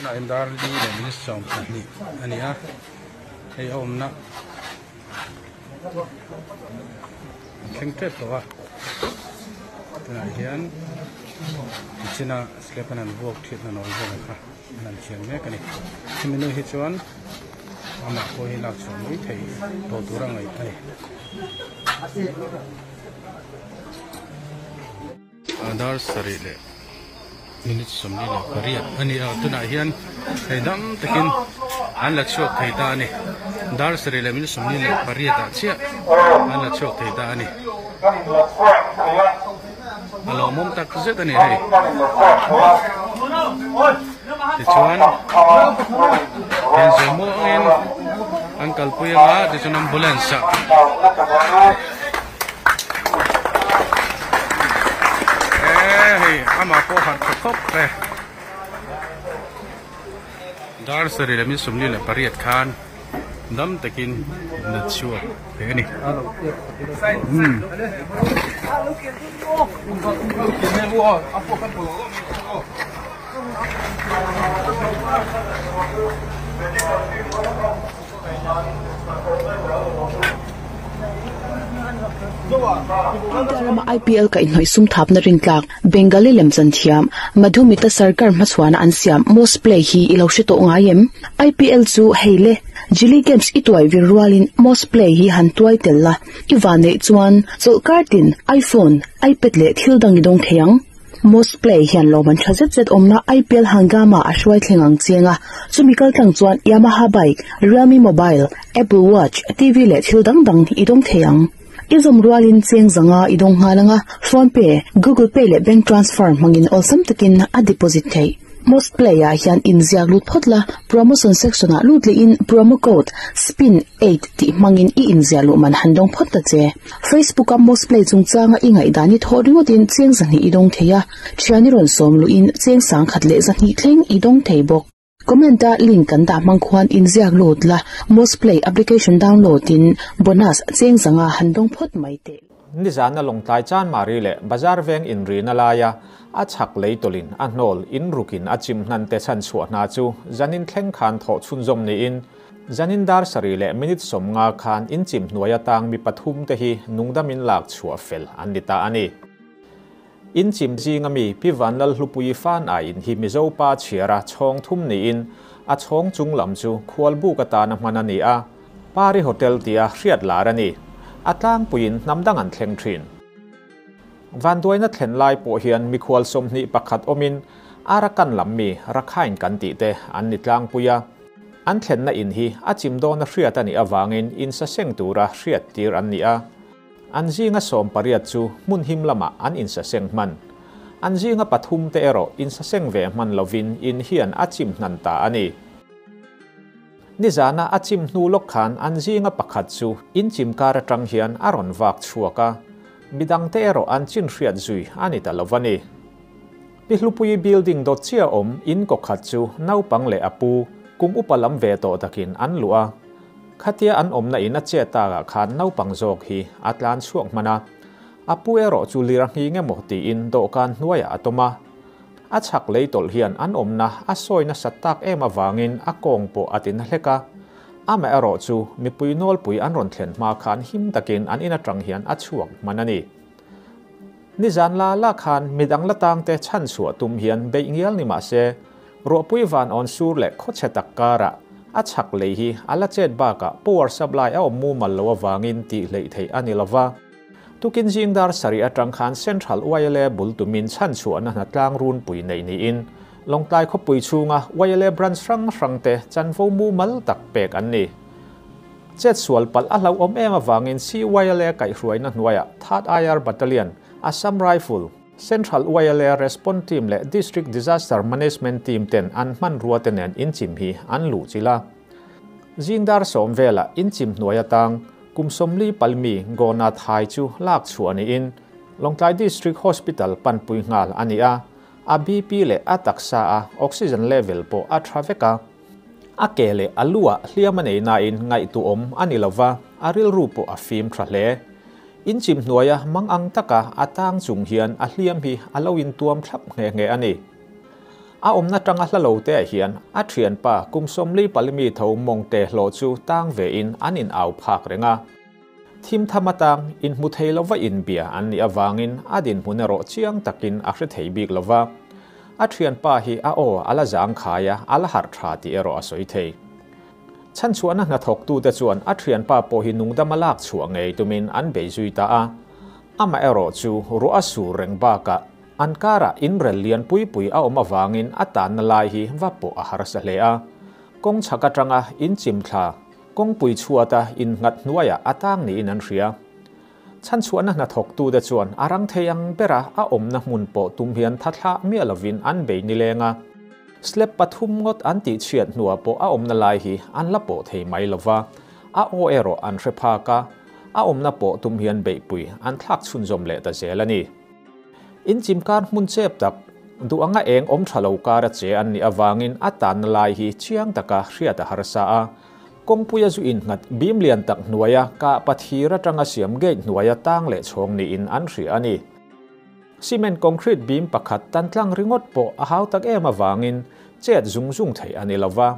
Tunah hian dar li leh minute 12 a ni a, hei a awmna a thleng tep tawh a, tunah hian tichina slab an han vuak thitna nawi vel kha an han thian mek a ni. Hemi nu hi chuan amah pawh hi lak chhuah mai thei tawh tur a ngaih a ni. Dar sarih leh minute 48 a ni a tunah hian hei dam takin an la chhuak thei ta a ni dar sarih leh minute 48 ah chiah an la chhuak thei ta a ni a lawmawm tak zet a ni hei tichuan heng zawng muangin an kalpui anga tichuan ambulance ah. Hei amah pawh harh tha khawp e dar sarih leh minute 48 khan dam takin la chhuak thei a ni. India rama IPL kaihhnawih sum thapna rintlak Bengali lemchan thiam Madhumita Sarkar hmachhuana an siam Most Play hi i lo hre tawh ngai em? IPL chu hei le, Jili Games i tuai vir rualin Most Play hi han tuai tel la, i vanneih chuan chawlhkar tin iPhone, iPad leh thil dang i dawng thei ang. Most Play hian lawm an tha zet zet awmna IPL Hangama a hruai thleng ang chiang a, chumi kal tlang chuan Yamaha bike, Realme mobile, Apple watch, TV leh thil dang dang i dawng thei ang. I zawm rualin cheng zanga i dawng nghal ang a, Phone Pay, Google Pay leh bank transfer hmangin awlsam takin a deposit theih. Most Play ah hian inziak lut phawt la, promotion section ah lut leh in promo code spin eight tih hmangin i inziah luh man han dawng phawt ta che. Facebook a Most Play chungchanga i ngaihdan i thawh ringawt in cheng 200 i dawng thei a, thian i rawn sawm luh in cheng 1200 thleng i dawng thei bawk. Comment a link kan dah hmang khuan inziak lut la, Most Play application download in bonus cheng 500 han dawng phawt mai teh. Nizana Lawngtlai Chanmari leh Bazar veng inrina laia a chhak lei tawlhin a hnawl in rukin a chim hnan te chhan chhuah hna chu zanin thleng khan thawh chhunzawm niin zanin dar sarih leh minute 50 khan in chim hnuai atang mi pathum te hi nungdamin lak chhuah fel an ni ta a ni. In chim zinga mi Pi Vanlal Hlupui fan ai in hi Mizo pa chhiara chhawng thum niin a chhawng chung lam chu khualbuk atana hman a ni a, Pari Hotel tia hriat lar a ni. A tlangpuiin hnam dang an thleng thin. Vanduaina thlen lai pawh hian mikhual 21 awmin Arakan lam mi Rakhine kan tih te an ni tlangpui a. An thlenna in hi a chim dawna hriat a nih avangin insaseng tura hriat tir an ni a. An zinga 18 chu hmun him lamah an insaseng hman. An zinga pathum te erawh insaseng ve hman lovin in hian a chim hnan ta a ni. Nizana a chim hnu lawk khan an zinga pakhat chu in chim kar atang hian a rawn vak chhuak a, midang te erawh an chin hriat zui a ni ta lo a ni. Pi Hlupui building dawt chiah awm in kaw khat chu naupang leh a pu kum upa lam ve tawh takin an luh a. Khatia an awmna in a che takah khan naupang zawk hi a tlan chhuak hman a, a pu erawh chu lir a nghing emaw tiin dawhkan hnuaiah a tawm a. A chhak lei tawlh hian an awmna a sawi nasat tak em avangin a kawng pawh a ti na hlek a. Amaherawh chu mipui nawlpui an rawn thlen hma khan him takin an in atang hian a chhuak hman a ni. Nizan la la khan midang la tangte chhan chhuah tum hian beih ngial ni mah se, ruahpui van awn sur leh khawchhe tak karah a chhak lei hi a la chet bakah power supply a awm mumal lo avangin tih hleih theih a ni lova. Tukin zing dar sarih atang khan Central YLA bul tumin chhan chhuahna hna tlang runpui nei niin Lawngtlai khawpui chhunga YLA branch hrang hrang te chanvo mumal tak pek an ni. Chet sual palh a hlauhawm em avangin CYLA kaihhruaina hnuaiah Third IR Battalion, Assam Rifle, Central YLA Response Team leh District Disaster Management Team ten an hmanrua te nen inchim hi an luh chilh a. Zing dar 10 velah inchim hnuai atang kum 44 mi Gona Thai chu lak chhuah niin Lawngtlai District Hospital panpui nghal a ni a, a BP leh a taksa a oxygen level pawh a tha vek a. A ke leh a luah hliam a nei nain ngaihtuahawm a ni lova, a rilru pawh a fim tha hle. Inchim hnuaia mang ang taka a tang chung hian a hliam hi a lo intuam thlap nghe nghe a ni. A awmna tanga hla lo te ah hian a thianpa kum 44 mi tho mawngte hlawh chu tang ve in an in au phak reng a. Thim tham atang in hmu thei lova inbia an nih avangin a dinhmun erawh chiang takin a hre thei bik lova. A thianpa hi a aw a la zangkhai a, a la harh tha tih erawh a sawi thei. Chhanchhuahna hnathawktute chuan a thianpa pawh hi nungdama lak chhuah ngei tumin an bei zui ta a. Amaherawh chu ruah a sur reng bakah an karah inrel lian pui pui a awm avangin a tanna lai hi va pawh a harsa hle a. Kawng chhak atanga inchimthla Kawngpui chhuata innghat hnuaiah a tang niin an hria. Chhanchhuahna hnathawktute chuan a rang thei ang bera a awmna hmun pawh tum hian tha thlah miah lovin an bei nileng a. Slab pathum ngawt an tihchhiat hnuah pawh a awmna lai hi an la pawh thei mai lova, a aw erawh an hre phak a, a awmna pawh tum hian beihpui an thlak chhunzawm leh ta zel a ni. Inchim kar hmun chep tak, duh anga eng awm tha lo kar a che an nih avangin a tanna lai hi chiang taka hriat a harsa a. Kawngpuia zu innghat bim lian tak hnuaia kah pathir atanga siam gate hnuaia tang leh chhawng niin an hria a ni. Cement concrete bim pakhat tan tlang ringawt pawh a hau tak em avangin chet zung zung theih a ni lova.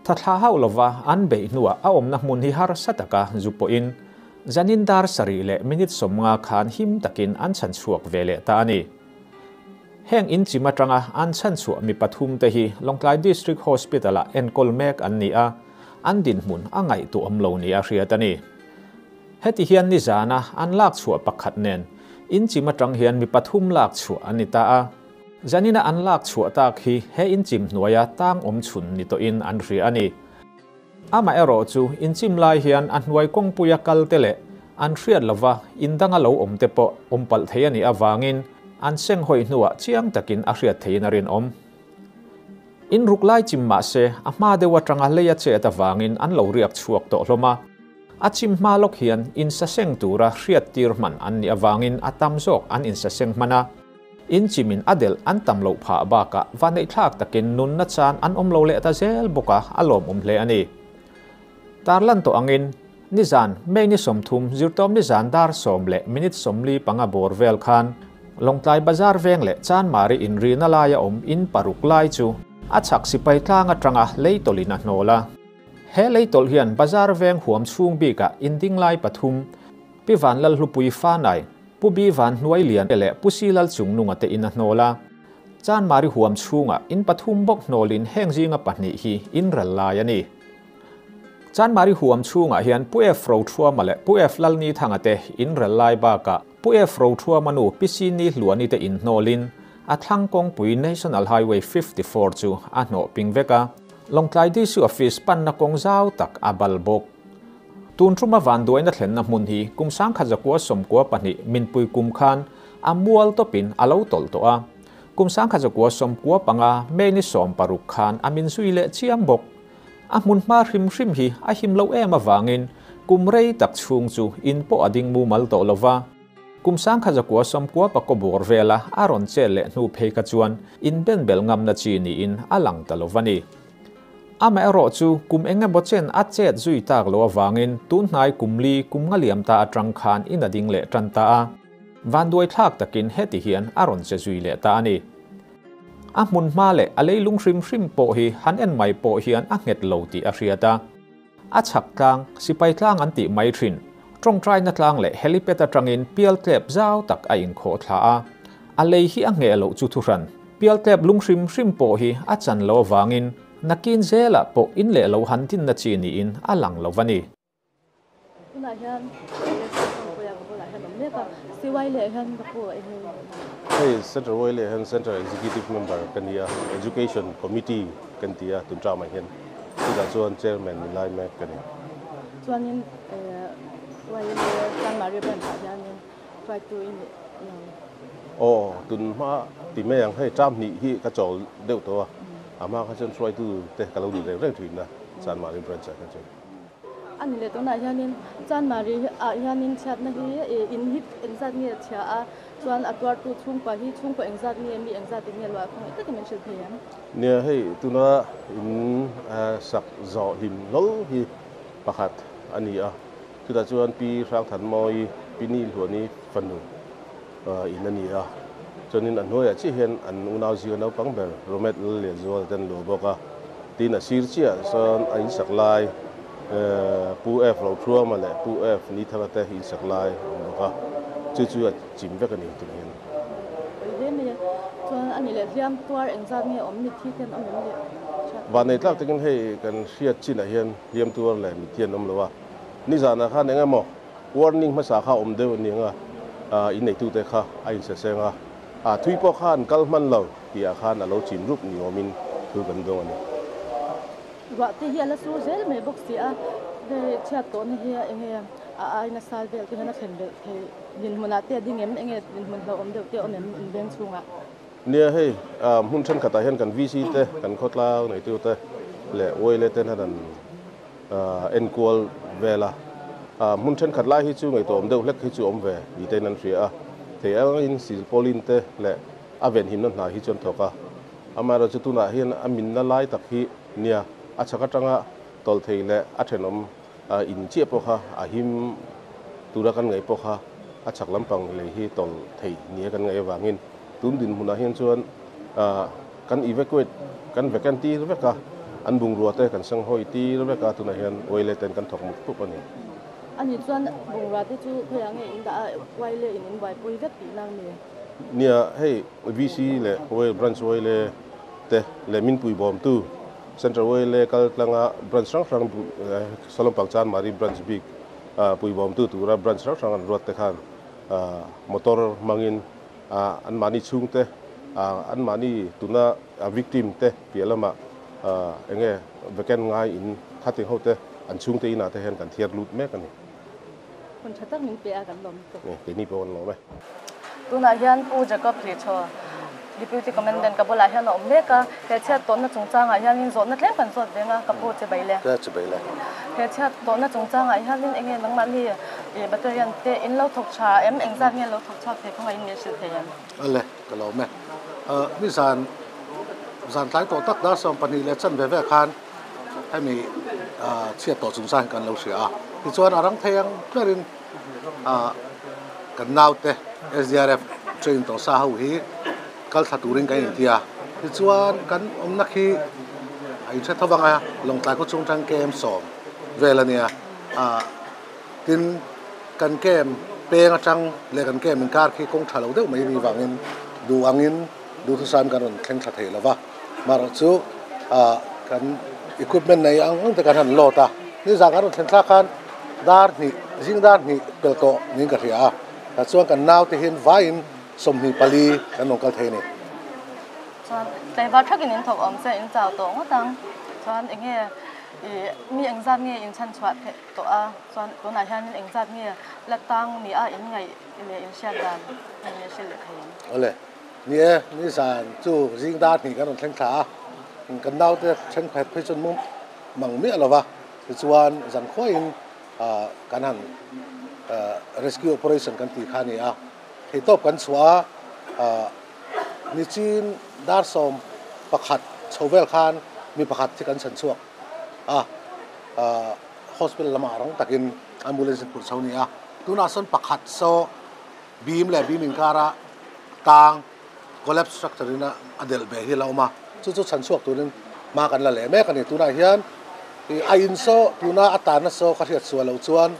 Tha thla hauh lova an beih hnuah a awmna hmun hi harsa taka zu pawhin Zanin dar sarih leh minute 50 khan him takin an chhan chhuak ve leh ta a ni. Heng in chim atanga an chhan chhuah mi pathum te hi Lawngtlai District Hospital ah enkawl mek an ni a, an dinhmun a ngaihtuah awm lo ni a hriat a ni. Heti hian nizana an lak chhuah pakhat nen in chim atang hian mi pathum lak chhuah an ni ta a. Zanina an lak chhuah tak hi he in chim hnuaia tang awm chhun ni tawhin an hria a ni. Amaherawh chu inchim lai hian a hnuai kawngpuia kal te leh an hriat lova indanga lo awm te pawh awm palh thei a nih avangin an seng hawi hnuah chiang takin a hriat theihin a rinawm. In ruk lai chim mah se a hma deuh atanga lei a chet avangin an lo riak chhuak tawh hlawm a. A chim hma lawk hian insaseng tura hriat tir hman an nih avangin a tam zawk an insaseng hman a. In chimin a delh an tam loh phah bakah vaneihthlak takin nunna chan an awm lo leh ta zel bawk a, a lawmawm hle a ni. Tarlan tawh angin, nizan May ni 30 zirtawm nizan dar 10 leh minute 45 bawr vel khan Lawngtlai Bazar veng leh Chanmari inrina laia awm in paruk lai chu a chhak sipai tlang atanga lei tawlhin a hnawl a. He lei tawlh hian Bazar veng huam chhung bikah inding lai pathum, Pi Vanlalhlupui Fanai, Pu Bi Van Hnuai Lian te leh Pu Si Lal Chungnunga te in a hnawl a. Chanmari huam chhungah in pathum bawk hnawlin heng zinga pahnih hi in ral lai a ni. Chanmari huam chhungah hian Pu F Rothuama leh Pu F Lalnithanga te in ral lai bakah Pu F Rothuama nu Pi Si Ni Hluani te in hnawlin a thlang kawngpui National Highway 54 chu a hnawh ping vek a. Lawngtlai DC Office panna kawng zau tak a bal bawk. Tun thuma vanduaina thlenna hmun hi kum 1992 minpui kum khan a mual tawpin a lo tawlh tawh a. Kum 1995 May ni 16 khan a min zui leh chiam bawk. A hmun hma hrim hrim hi a him lo em avangin kum rei tak chhung chu in pawh a ding mumal tawh lova. Kum 1994 bawr vela a rawn chet leh hnu phei kha chuan in ben bel ngamna chi niin a lang ta lova ni. Amaherawh chu kum engemaw chen a chet zui tak lo awangin tun hnai kum li kum nga liam ta atang khan in a ding leh tan ta a. Vanduai thlak takin heti hian a rawn che zui leh ta a ni. A hmun hma leh a leilung hrim hrim pawh hi han en mai pawh hian a nghet lo tih a hriat a. A chhak tlang, sipai tlang an tih mai thin, tawngtai na tlang leh helipad atangin pial tlep zau tak a inkhawh thla a. A lei hi a nge lo chu thuhran. Pial tlep lung hrim hrim pawh hi a chan lo awangin nakin zela pawh in leh lo han din na chi niin a lang lo a ni. Tunah hian CY leh hian ka pu a hei. Hei Central Y leh hian Central Executive Member kan ni a, Education Committee kan ti a tun tramah hian. Chutah chuan Chairman ni lai mek kan ni. Chuanin Y leh Chanmari branch ah hianin try to in Oh, tun hma ti mai ang hei tram hnih hi ka chawl deuh tawh a. A hma kha chuan hruaitu te ka lo ni reng reng thin a Chanmari branch ah khan chuan. Ani leh tunah hianin Chanmari ah hianin chhiatna hi in hi engzat nge chhia a, chuan a tuartu chhungkua hi chhungkua engzat nge mi engzat in nge luah khawng takin min hrilh thei ang. Nia hei tuna in sak zawh hlim hlawl hi pakhat a ni a, chutah chuan Pi Hrangthanmawi Pi Ni Hluani fanu in a ni a. Chuanin a hnuaiah chiah hian an unau zinga naupang ber Romet Lallianzuala te an luah bawk a. Tin a sir chiahah sawn a insak lai Pu F Rothruama leh Pu F Nithara te insak lai a awm bawk a. Chu chu a chim vek a ni tunah hian. Hle mai a, chuan a ni leh hliam tuar engzat nge awm mitthi te an awm em le? Vanei tlak takin hei kan hriat chinah hian hliam tuar leh mitthi an awm lo a. Nizanah khan eng emaw warning hmasa kha awm deuh a ni ang a, inneitute kha a insaseng a, a thui pawh kha an kal hman lo tih ah khan a lo chim rup ni awmin thu kan dawng a ni. Ruah te hi a la sur zel mai bawk si a, hei chhiat tawhna hi eng nge a ai nasa vel te hian a thlen belh thei dinhmunah te a ding em, eng nge dinhmun hlauhawm deuh te a awm em in veng chhungah? Nia hei hmun thenkhatah hian kan VC te, kan khawtlang neitute leh YLA ten hian an enkual vel a, hmun thenkhat lai hi chu ngaihtuahawm deuh hlek hi chu awm ve ni tein an hria a, thei angin silpaulin te leh a venhimna hna hi chu an thawk a, amaherawhchu tunah hian a minna lai tak hi nia a chhak atanga tawlh thei leh a thenawm in chiah pawh kha a him tura kan ngaih pawh kha a chhak lampang lei hi tawlh thei nia kan ngaih avangin tun dinhmunah hian chuan Kan evacuate, kan vacant tir vek a, an bungrua te kan sanghawi tir vek a, tunah hian oil ten kan thawk muk pup a ni. A nih chuan bungrua te chu khawiah nge in dah a, oil in in buaipui vek tihna a ni? Nia, hei VC leh oil branch oil te leh min puibawmtu Central oil kal tlanga branch hrang hrang Solompang Chanmari branch bik puibawmtu tura branch hrang hrang an ruat te khan motor hmangin Anmahni chhungte, anmahni tuna victim te piah lamah eng nge vacant ngai in khating ho te an chhungte inah te hian kan thiar lut mek a ni. Hun tha tak min pe a kan lawm tuk. Keini pawh kan lawm e. Tunah hian Pu Jacob Hlichhaw, Deputy Commandant ka bulah hian a awm mek a, he chhiat tawhna chungchangah hianin zawhna tlem kan zawt veng a, ka pu che bai le. Ka che bai le. He chhiat tawhna chungchangah hianin eng nge nangmahni Battalion te in lo thawk tha em? Engzat nge lo thawk chhuak thei kawngah in min hrilh thei em? Ale, ka lawm e. Ni zan zan tlai tawh tak dar 12 leh chan ve ve khan hemi chhiat tawh chungchang hi kan lo hria a. Tichuan a rang thei ang berin kan naute SDRF train tawh sa ho hi kal thla turin kan inti a. Tichuan kan awmna khi a inhre tho vang a, Lawngtlai khaw chung atang KM 10 vel a nia. Tin, kan camp peng atang leh kan camp inkar khi kawng tha lo deuh mai ni vangin duh angin duhthusam kan rawn thleng thla thei lo va. Marawh chu kan equipment nei ang ang te kan han load a, nizan kan rawn thlen thlak khan dar hnih, zing dar hnih pel tawh niin ka hria a, tah chuan kan naute hian vaiin 24 kan rawn kal thei a ni. Chuan tlaivar thakin in thawk awm se in chau tawh ngawt ang. Chuan eng nge ih mi engzat nge in chhan chhuah theih tawh a, chuan tunah hianin engzat nge la tang ni a in ngaih leh in hriat dan in nge hrilh leh thei ang? Awle, ni e, nizan chu zing dar hnih kan rawn thleng thla a, kan naute thenkhat phei chuan mum mang miah lo va, tichuan zan khuaiin kan han rescue operation kan tih kha a ni a, theihtawp kan chhuah a, nichin dar 11 chho vel khan mi pakhat hi kan chhan chhuak a. Hospital lamah rang takin ambulance in phurh chho a ni a, tunah sawn pakhat saw beam leh beam inkara tang collapse structure in a delh ve hi a la awm a, chu chu chhan chhuak turin hma kan la leh mek a ni. Tunah hian ih a in saw tuna a tanna saw ka hriat sual loh chuan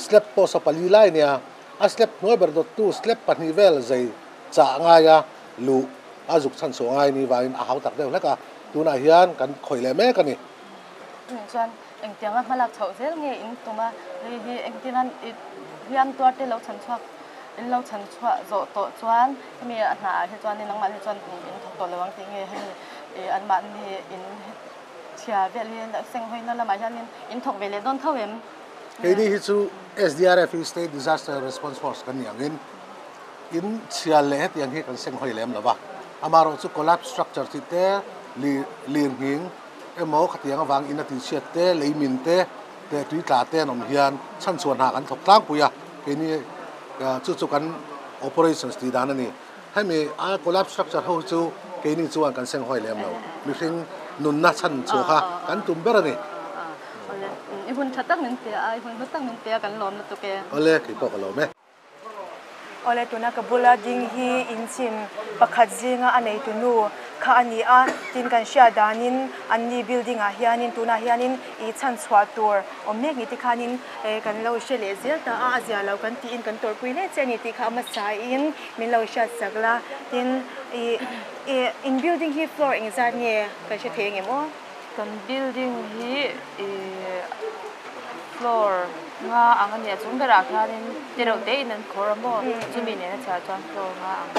slab pawh saw pali lai a nia, a slab hnuai ber dawttu slab pahnih vel zei chah ngaia luh a zuk chhan chhuah ngai ni vangin a hau tak deuh hlek a, tunah hian kan khawih leh mek a ni. Chumi chuan engtianga hmalak chhoh zel nge in tum a, hei hi engtin a hliam tuar te lo chhan chhuak in lo chhan chhuah zawh tawh chuan hemi a hna ah hi chuan nangmah hi chuan in thawk tawh lo ang tih nge hemi ih anmahni in chhia vel hi senghawina lamah hianin in thawk ve leh dawn tho em? Keini hi chu SDRF hi State Disaster Response Force kan ni angin in chhia leh hetiang hi kan senghawi lem lo va, amaherawhchu chu collapse structure tih te lir nghing emaw khatiang avang in a tihchhiat te, lei min te, teh tui tla te an awm hian chhanchhuah hna kan thawk tlangpui a, keini chu chu kan operations tih dan a ni. Hemi a collapse structure ho hi chu keini chuan kan senghawi lem lo, mihring nunna chhanchhuah kha kan tum ber a ni. Awle, i hun tha tak min pe a, i hun hlu tak min pe a, kan lawm lutuk e. Awle, kei pawh ka lawm e. Awle tuna ka bula ding hi inchim pakhat zinga a neitu nu kha a ni a, tin kan hriat danin anni building ah hianin tunah hianin ih chhan chhuah tur awm mek ni te khanin eh kan lo hre leh zel ta a, a zia lo kan tiin kan tawrhpui hle che a ni tih kha a hmasa in min lo hriat sak la, tin ih ih in building hi floor engzat nge kan hre thei angem aw? Kan building hi ih floor nga ang a ni a chung berah khianin te reuh te in an khawr a maw chumi nena chhiar chuan floor nga ang.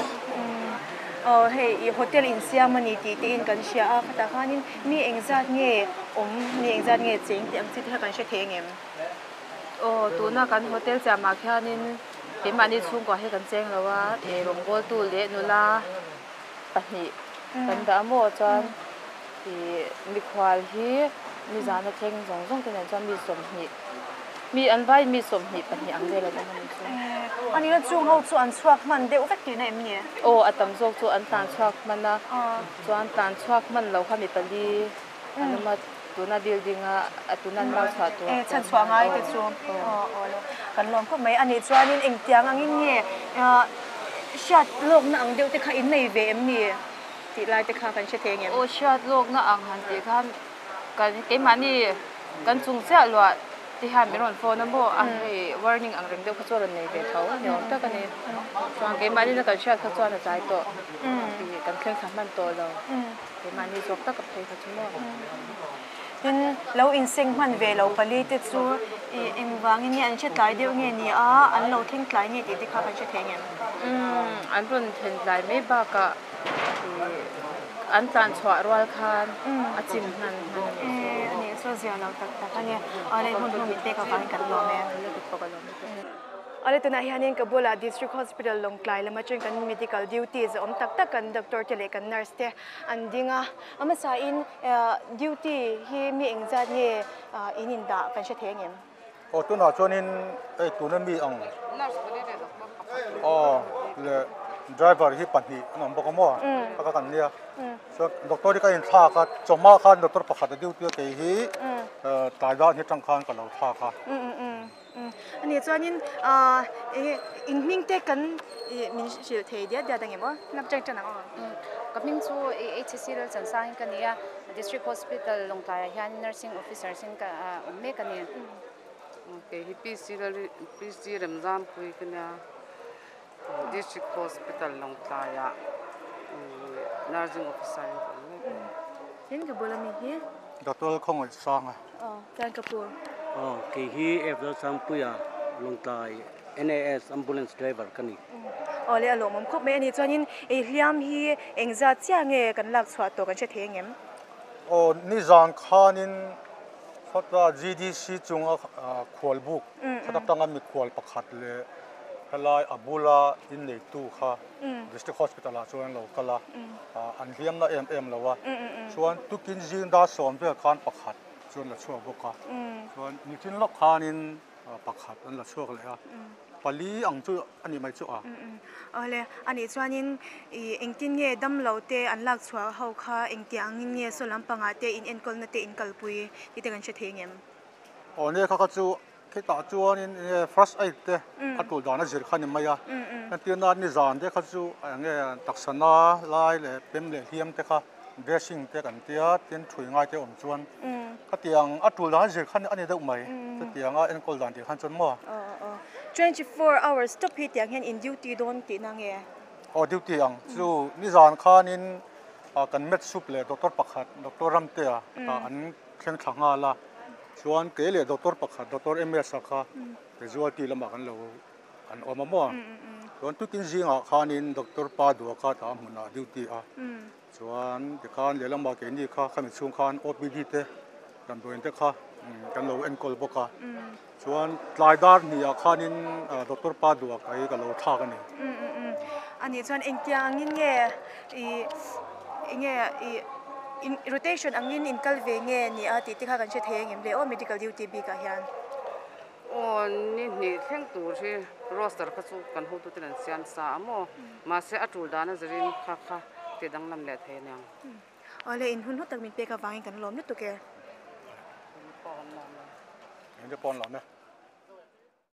Aw hei ih hotel insiam a ni tih te in kan hria a khatah khanin mi engzat nge awm mi engzat nge cheng tih ang chi te kha kan hre thei angem? Aw tuna kan hotel siamah khianin keimahni chhungkua hi kan cheng lo a ih rawngbawltu leh nula pahnih kan dah a maw chuan ih mikhual hi nizan a thleng zawng zawng te nen chuan mi sawmhnih mi an vai mi sawmhnih pahnih ang vel an awm a ni chu. A nihna chung ho chu an chhuak hman deuh vek tihna em ni? Aw a tam zawk chu an tlan chhuak hman a chuan tlan chhuak hman lo kha mi pali an awm a tuna building a a tuna an mau chhuah tur E chhan chhuah ngai te chu aw aw le kan lawm khawp mai a nih chuanin engtiang angin nge hriat lawkna ang deuh te kha in nei ve em ni tih lai te kha kan hre thei ang em? Aw hriat lawkna ang han tih khan kan keimahni kan chung chiah luah te hian min rawn phone a maw a hei warning ang reng deuh kha chu a rawn nei ve tho ni awm tak a ni chuan keimahni na kan hriat kha chuan a tlai tawh tih kan thleng thla hman tawh lo. Keimahni zawk tak a phei kha chu maw? Tin, lo inseng hman ve lo pali te chu i engvangin nge an hre tlai deuh nge ni a, an lo thleng tlai nge tih te kha kan hre thei ngem? Umm, an rawn thlen tlai mai bakah i an tlan chhuah rual khan a chim hman hman a nih chu. E, a nih chu a zia lo tak tak a ni. Awle, hmun hnu min pek avangin kan lawm e. Awle tunah hianin ka bulah District Hospital Lawngtlai lam atangin kan medical duties a awm tak tak kan doctor te leh kan nurse te an ding a, a hmasain duty hi mi engzat nge in indah kan hre thei angem? Aw tunah chuanin hei tuna mi ang aw leh driver hi pahnih an awm bawk a maw kha kha kan nia chuan doctor hi ka inthlak a chawhma khan doctor pakhat a duty a kei hi tlai dan hi atang khan ka lo thlak a. A nih chuanin aah enge in hming te kan ih min hrilh thei diat diat ang em aw lam tang tan ang aw. Ka hming chu HCC Lalchansangin ka ni a, District Hospital Lawngtlaiah hian Nursing Officer sin ka awm mek a ni. Kei hi PC PC Remzampui ka nia, District Hospital Lawngtlaiah Nursing Officer in ka awm mek a ni. Tin ka bula mi hi. Doctor Khawngaihsanga. Aw, chuan ka pu. Aw, kei hi F Lalsangpuia Lawngtlai NAS Ambulance Driver ka ni. Aw le, a lawmawm khawp mai a ni. Chuanin ei hliam hi engzat chiah nge kan lak chhuah tawh kan hre thei ang em? Aw, nizan khanin khawta GDC chunga khualbuk khat atanga mikhual pakhat leh helai a bula inneitu kha District Hospital ah chuan an lo kal a, an hliam na em em lo a, chuan tukin zing dar sawm vel khan pakhat chu an la chhuak bawk a, chuan nichin lawk khanin pakhat an la chhuak leh a, pali ang chu a nih mai chu a. Awle, a nih chuanin ih engtin nge damlo te an lak chhuah ho kha engtiang angin nge saw lampangah te in enkawlna te in kalpui tih te kan hre thei ngem? Aw nia kha kha chu Hetah chuanin enge first aid te a tul dan a zir kha ni mai a, entirna nizan te kha chu enge taksa na lai leh pem leh hliam te kha dressing te kan tia tin thui ngai te awm chuan khatiang a tul dan a zir kha a ni deuh mai chutianga enkawl dan tih khan chuan maw. 24 hours stop hi tiang hian in duty dawn tihna nge? Aw duty ang chu nizan khanin kan med sup leh doctor pakhat doctor Ramtea an thleng thla nghal a, chuan kei leh doctor pakhat doctor MS a kha casualty lamah kan lo an awm a maw chuan tukin zingah khanin doctor pa dua kha tah hmunah duty a chuan tikhan lehlamah keini kha khami chhung khan OPD te damdawiin te kha kan lo enkawl bawk a chuan tlai dar hnih khanin doctor pa dua ka hi ka lo thlak a ni. A nih chuan engtiang angin nge ih enge ih in rotation angin in kal ve nge ni a tih te kha kan hre thei angem le aw medical duty bikah hian. Aw ni hnih thleng tur hi roster kha chu kan hotute an siam sa a maw mahse a tul dan a zirin kha kha tih danglam leh thei a niang. Awle in hun hlu tak min pek avangin kan lawm lutuk e. Engte pawh an lawm e.